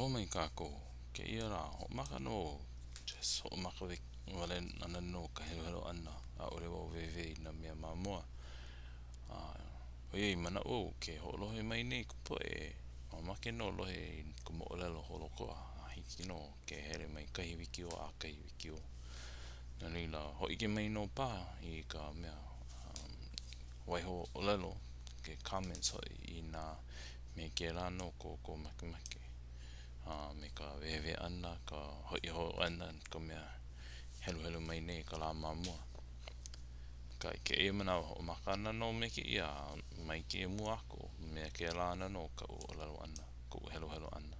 Aloha mai kākou. Kēia lā, hoʻomaka nō, just hoʻomaka wale ana nō ka heluhelu ʻana, ʻaʻole wau wēwē i nā mea ma mua. A ʻoiai manaʻo au ke hoʻolohe mai nei ka poʻe, mamake nō lohe i ka moʻolelo holokoʻa, a hiki nō ke hele mai kahi wikiō a kahi wikiō. No laila, hōʻike mai nō paha i ka mea um, waiho ʻōlelo, ke comments hoʻi inā me kēlā nō ko ʻoukou makemake, a me ka wehewehe ʻana, ka hoʻi hou ʻana i ka mea heluhelu mai nei i ka lā ma mua. Akā, i kēia manawa, hoʻomaka ana nō me kēia, a mai kēia mua aku, me kēlā ana nō kaʻu ʻōlelo ʻana, koʻu heluhelu ʻana.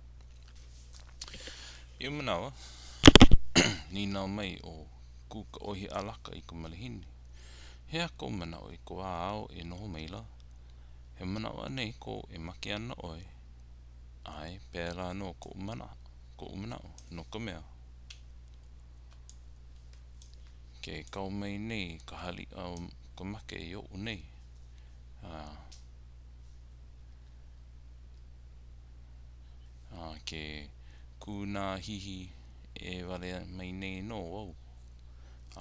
Ia manawa, nīnau mai ʻo Kūkaʻōhiʻalaka i ka malihini, He aha kou manaʻo i ka wā āu e noho maila? He manaʻo anei kou e make ana ʻoe? ʻAe, pēlā nō koʻu manaʻo, koʻu manaʻo, no ka mea, ke kau mai nei ka haliʻa o ka make i oʻu nei, a, a ke kūnāhihi ʻē wale mai nei nō au.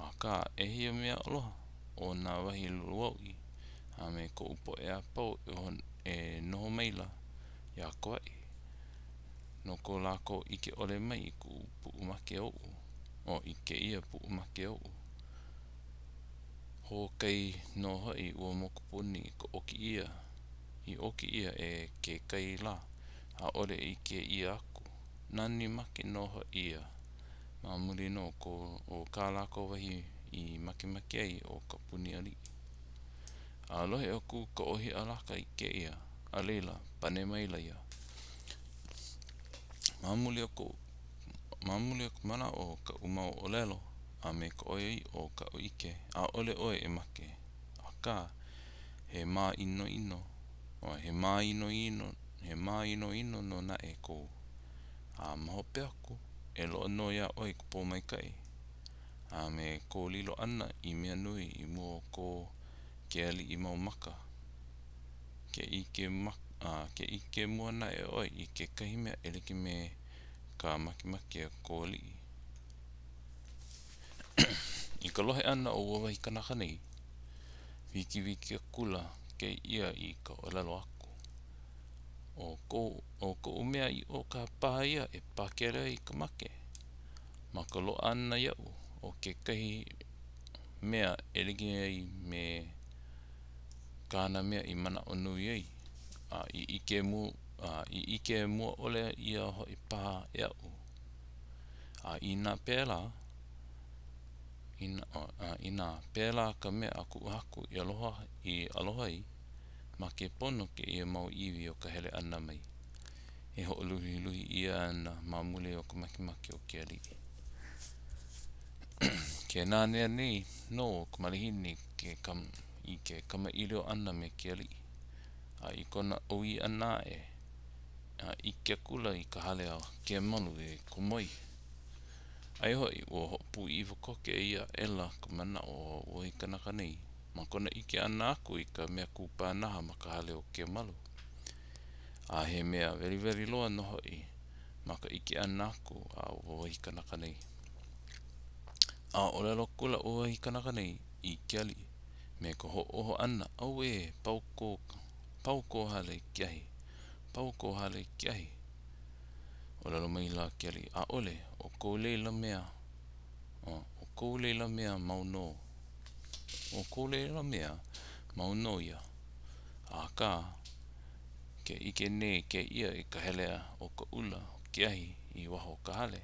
Akā, ʻehia mea aloha o nā wahi lūauʻi a me koʻu poʻe a pau e noho maila iā Kauaʻi, no ko lākou ʻike ʻole mai i kuʻu puʻumake oʻu, o i kēia puʻumake oʻu. Hōkai nō hoʻi ua mokupuni i ka ʻoki ʻia, i ʻoki ʻia e ke kai lā, ʻaʻole e ʻike ʻia aku. Nani make nō hoʻi ia. Ma muli nō ko o kā lākou wahi i makemake ai ʻo ka puni aliʻi. A lohe ʻo Kūkaʻōhiʻalaka i kēia, a laila, pane maila ia. Ma muli o koʻu, ma muli o ka manaʻo o kaʻu mau ʻōlelo a me ka ʻoiaʻiʻo o kaʻu ʻike, ʻaʻole ʻoe e make. Akā, he māinoino, he māinoino, he māinoino nō naʻe kou. A ma hope aku, e loaʻa nō iā ʻoe ka pōmaikaʻi, a me kou lilo ʻana i mea nui i mua o ko ke aliʻi mau maka. Ke ʻike a ke ʻike mua naʻe ʻoe i kekahi mea e like me ka makemake o kou aliʻi. I ka lohe ʻana o ua wahi kanaka nei, wikiwiki akula kēia i ka ʻōlelo aku. ʻO kou, ʻo koʻu mea ʻiʻo kā paha ia e pakele ai i ka make. Ma ka loaʻa ʻana iaʻu o kekahi mea e like ai me kāna mea i manaʻo nui ai, a i ʻike mua, a i ʻike mua ʻole ʻia hoʻi paha e aʻu. A inā pēlā, inā, a inā pēlā ka mea a kuʻu haku i aloha, i aloha ai, Make pono kēia mau iwi o ka hele ʻana mai, e hoʻoluhiluhi ʻia ana ma muli o ka makemake o ke aliʻi. Ke nanea nei nō ka malihini i ke kamaʻilio ʻana me ke aliʻi, a i kona ʻoi ʻana aʻe, a ʻike akula i ka hale a Kemalu e komo ai. Aia hoʻi, ua hoʻopūʻiwa koke ʻia aʻela ka manaʻo o ua wahi kanaka nei ma kona ʻike ʻana aku i ka mea kupaianaha ma ka hale o Kemalu. A he mea weliweli loa nō hoʻi ma ka ʻike ʻana aku a ua wahi kanaka nei. A ʻōlelo akula ua wahi kanaka nei i ke aliʻi me ka hoʻōho ʻana, Auē, pau kō, pau kō hale i ke ahi, pau kō hale i ke ahi. ʻŌlelo maila ke aliʻi, ʻAʻole, ʻo kou laila mea, ʻo kou laila mea mau nō, ʻo kou laila mea mau nō ia. Akā, ke ʻike nei kēia i ka hele o ka ʻula o ke ahi i waho o ka hale.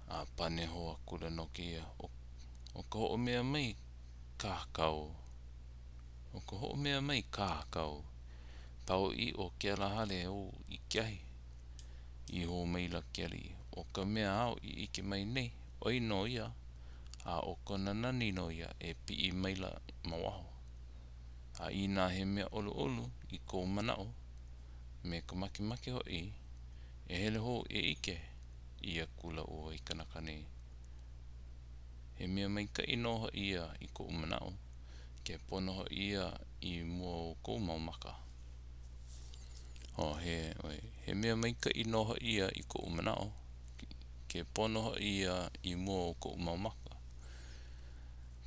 A pane hou akula nō kēia, ʻO ka hoʻomea mai kā kau, ʻo ka hoʻomea mai kā kau. Pau ʻiʻo kēlā hale ou i ke ahi. ʻĪ hou maila ke aliʻi, ʻO ka mea āu i ʻike mai nei, ʻoi nō ia, a ʻo kona nani nō ia e piʻi maila ma waho. A inā he mea ʻoluʻolu i kou manaʻo, me ka makemake hoʻi, e hele hou e ʻike, ʻī akula ua wahi kanaka nei. He mea maikaʻi nō hoʻi ia i koʻu manaʻo, ke pono hoʻi ia i mua o kou mau maka. Oh, he, he. He mea maikaʻi nō hoʻi ia i koʻu manaʻo, ke pono hoʻi ia i mua o koʻu mau maka.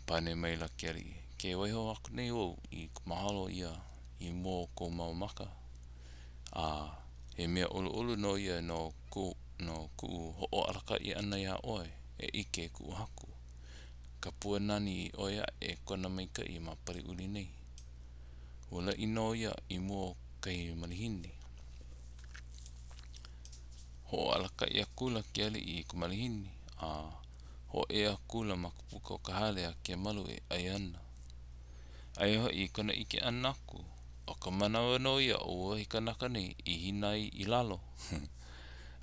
Pane maila ke aliʻi, Ke waiho aku nei wau i ka mahalo ʻia i mua o kou mau maka, a he mea ʻoluʻolu nō ia no no kuʻu hoʻoalakaʻi ʻana iā ʻoe e ʻike e kuʻu haku, ka pua nani i ʻoi aʻe kona maikaʻi ma Paliuli nei. Ua laʻi nō ia i mua o kahi malihini. Hoʻoalakaʻi akula ke aliʻi i ka malihini, a hōʻea akula ma ka puka o ka hale a Kemalu e ʻai ana. Aia hoʻi i kona ʻike ʻana aku, ʻo ka manawa nō ia o ua wahi kanaka nei i hina ai i lalo,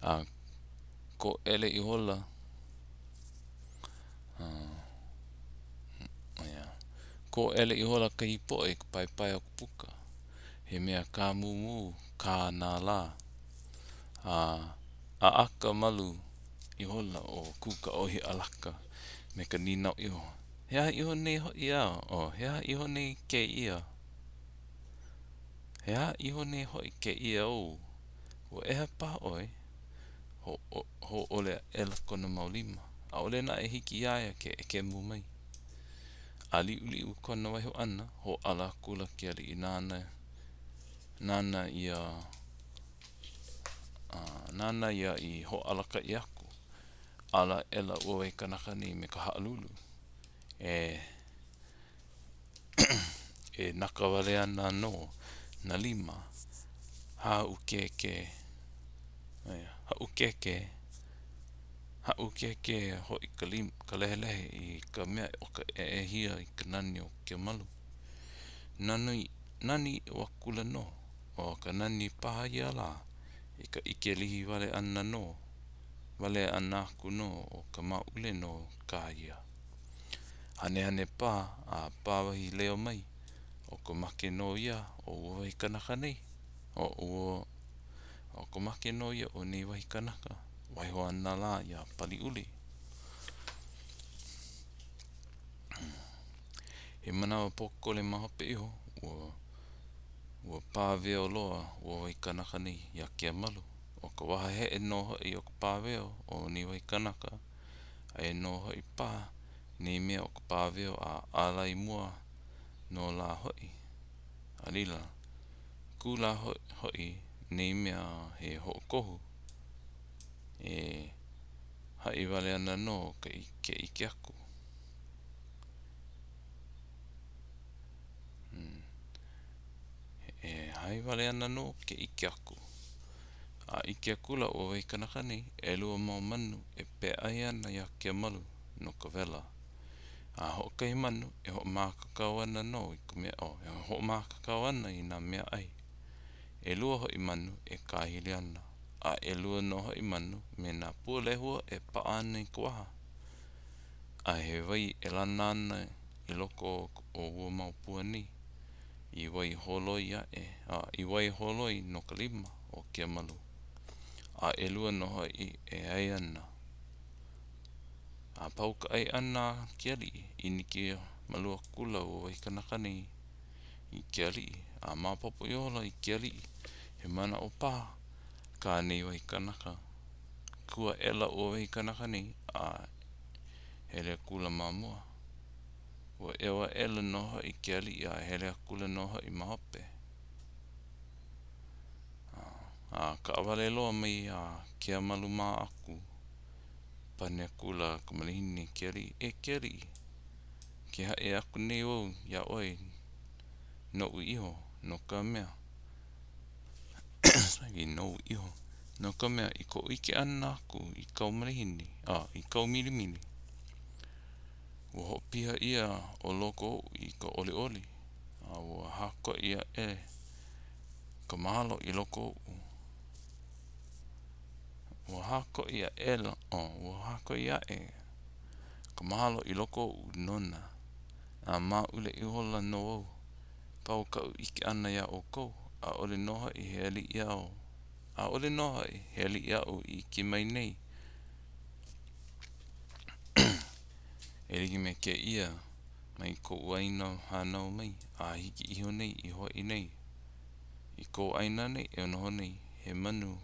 a kōʻele ihola Kōʻele ihola kahi poʻe i ka paepae o ka puka, he mea kāmūmū kā nā lā, a ʻaʻaka malu ihola ʻo Kūkaʻōhiʻalaka me ka nīnau iho, He aha iho nei hoʻi au? Oh, he aha iho nei kēia? He aha iho nei hoʻi kēia ou? Ua ʻeha paha ʻoe? Hōʻole aʻela kona mau lima, ʻaʻole naʻe hiki iā ia ke ʻekemu mai. A liʻuliʻu kona waiho ʻana, hōʻala akula ke aliʻi nāna, nāna ia, nāna ia i hoʻoalakaʻi aku. Ala aʻela ua wahi kanaka nei me ka haʻalulu. E e naka wale ana nō nā lima, hāʻukēkē, haʻukēkē, haʻukēkē hoʻi ka lima, ka lehelehe i ka mea o ka ʻeʻehia i ka nani o Kemalu. Nani, nani ʻiʻo akula nō, ʻo ka nani paha ia lā, i ka ʻike lihi wale ʻana nō, wale ʻana aku nō ʻo ka maʻule nō kā ia. Hanehane pā a pā wahi leo mai, ʻo ka make nō ia o ua wahi kanaka nei, o ua, ʻo ka make nō ia o nei wahi kanaka, waiho ana lā iā Paliuli. He manawa pōkole ma hope iho, ua, ua pāweo loa ua wahi kanaka nei iā Kemalu. ʻO ka wahaheʻe nō hoʻi o ka pāweo o nei wahi kanaka, Aia nō hoʻi paha nei mea o ka pāweo a ālai mua nō lā hoʻi. A laila, kū lā hoʻi nei mea he hoʻokohu e haʻi wale ana nō ke ʻike aku. E hai wale ana nō ke ʻike aku. A ʻike akula ua wahi kanaka nei, ʻelua mau manu e pēʻai ana iā Kemalu no ka wela. A hoʻokahi manu e hoʻomākaukau ana nō i ka mea, oh, e hoʻomākaukau ana i nā mea ʻai. ʻElua hoʻi manu e kāhili ana, a ʻelua nō hoʻi manu me nā pua lehua e paʻa ana i ka waha. A he wai e lana ana i loko o ua mau pua nei. I wai holoi aʻe, a i wai holoi no ka lima o Kemalu, a ʻelua nō hoʻi e ʻai ana. A pau ka ʻai ʻana a ke aliʻi, ʻīniki malu akula ua wahi kanaka nei i ke aliʻi, a maopopo ihola i ke aliʻi, he manaʻo paha kā nei wahi kanaka. Kū aʻela ua wahi kanaka nei, a hele akula ma mua. Ua eo aʻela nō hoʻi ke aliʻi a hele akula nō hoʻi ma hope. A kaʻawale loa mai iā Keamalu mā aku, pane akula ka malihini i ke aliʻi, E ke aliʻi, ke haʻi aku nei wau iā ʻoe noʻu iho, no ka mea, nou iho, no ka mea, i koʻu ʻike ʻana aku i kāu malihini, a i kāu milimili, Ua hoʻopiha ʻia ʻo loko oʻu i ka ʻoliʻoli, a ua hākoʻi aʻe ka mahalo i loko oʻu. Ua hākoʻi aʻela, oh, ua hākoʻi aʻe ka mahalo i loko oʻu nona, a māʻule ihola nō au. Pau kaʻu ʻike ʻana iā ʻoukou, ʻaʻole nō hoʻi he aliʻi au, ʻaʻole nō hoʻi he aliʻi aʻu i ʻike mai nei. E like me kēia, mai koʻu ʻāina hānau mai a hiki iho nei i Hawaiʻi nei. I kou ʻāina nei e noho nei, he manu.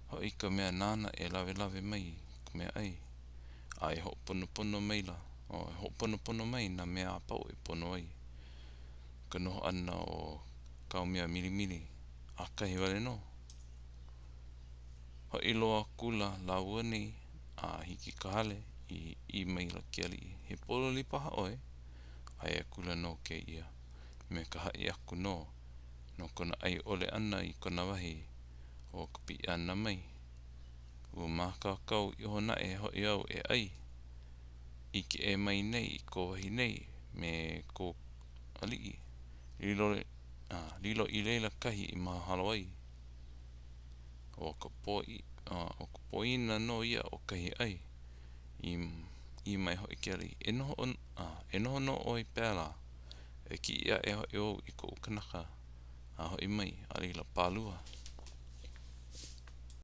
Hoʻi ka mea nāna e lawelawe mai i ka meaʻai, a e hoʻoponopono maila, o e hoʻoponopono mai nā mea a pau e pono ai ka noho ʻana o kāu mea milimili, ʻakahi wale nō. Hoʻi loa akula lāua nei a hiki i ka hale, i ʻī maila ke aliʻi, He pōloli paha ʻoe? ʻAe akula nō kēia me ka haʻi aku nō no kona ʻai ʻole ʻana i kona wahi o ka piʻi ʻana mai. Ua mākaukau iho naʻe hoʻi au e ʻai. ʻIke ʻē mai nei i kou wahi nei me kou aliʻi. Lilo, a, lilo i laila kahi i mahalo ai. ʻO ka ʻo ka poina nō ia o kahi ʻai. I ʻī mai hoʻi ke aliʻi, E noho, a, e noho nō ʻoe pēlā. E kiʻi aʻe hoʻi wau i koʻu kanaka a hoʻi mai, a laila pālua.